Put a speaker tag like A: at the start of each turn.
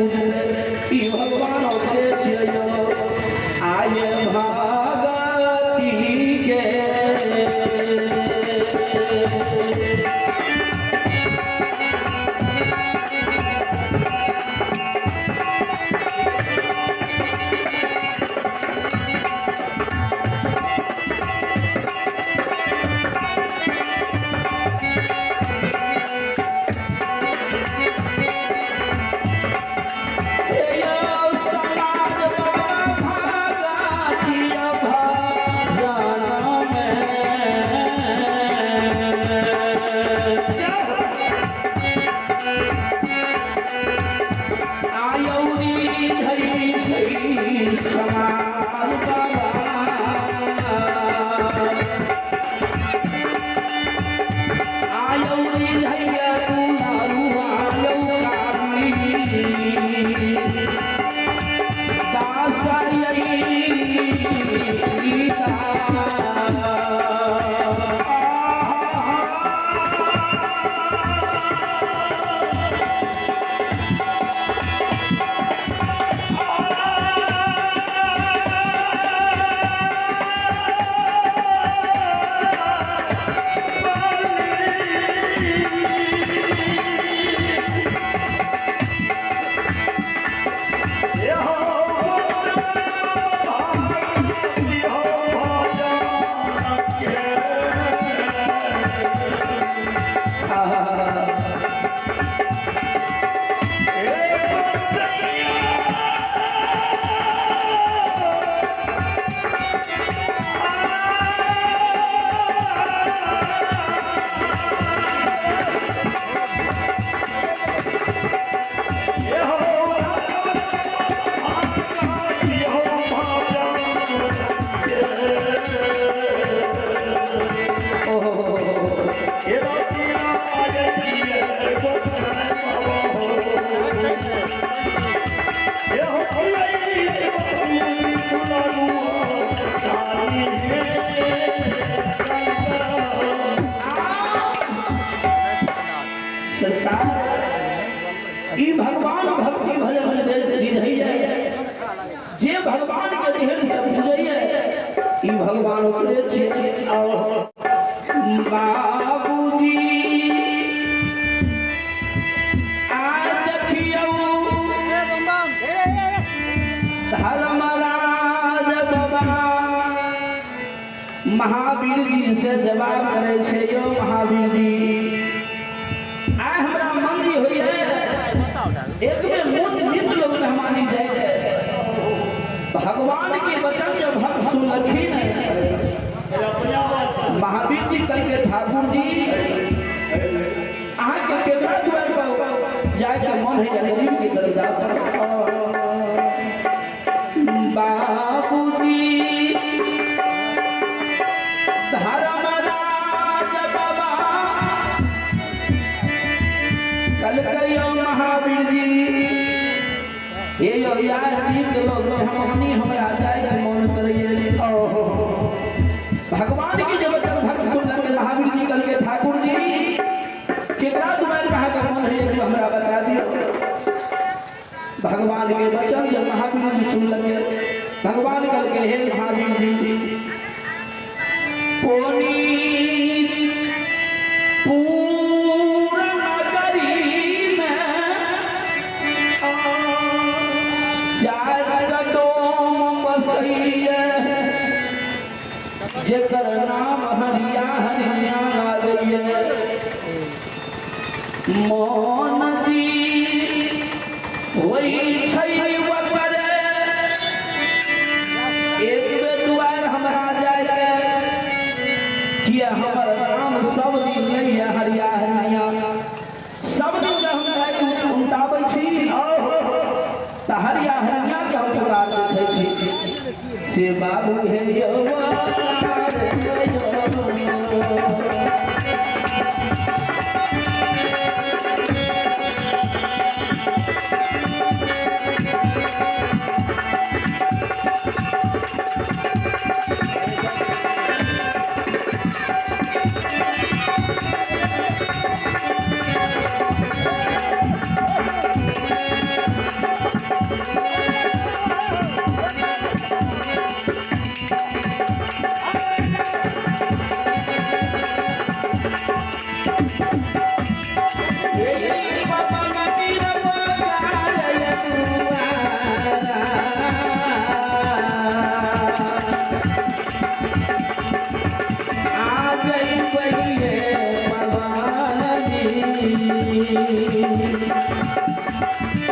A: पूजतै ई भगवान ओकरे छियै यौ आय भगती के। सरकार ई भगवान भक्ति भजन रिझैया जे भगवान के जेहन से पूजैया ई भगवान ओकरे छियै। बाबूजी आ देखियौ धर्मराज बाबा महावीर जी से जवाब करे छै यौ महावीर जी आइ हमरा मन जी होइए एक बेर मोन नित लोग मेहमानी जाए भगवान के वचन जब भक्त सुनलखिन महावीर जी कह के ठाकुर जी अहाँ के केकरा दुआर पर जाए के मन है गरीब के तरफ जाओ। बाबूजी धर्मराज बाबा कल कहियो महावीर जी ये यो यार नीक लोग हम अपनी हमरा जाए के मन करैए। ओहो भगवान के जब तक भक्त सुनलक महावीर जी कल के ठाकुर जी केकरा दुआर कहाँ का मन है जो हमरा बता दियो। भगवान के वचन जब महावीर जी सुनलक भगवान कल के हे महावीर जी पोनी पूरा नगरी में चार कदम बसैया जेकर नाम हरिया हरिया लागैया मोन जी होई छै ओकर एक बेर दुआर हमरा जाय के किया हमर नाम सब दिन लैया हरिया हरिया सब दिन जब हम जाय के उल्टाबै छी तऽ हरिया हरिया के हम पुकार देखै छी से बाबू हे यौ हे पवन आ गई पवन जी।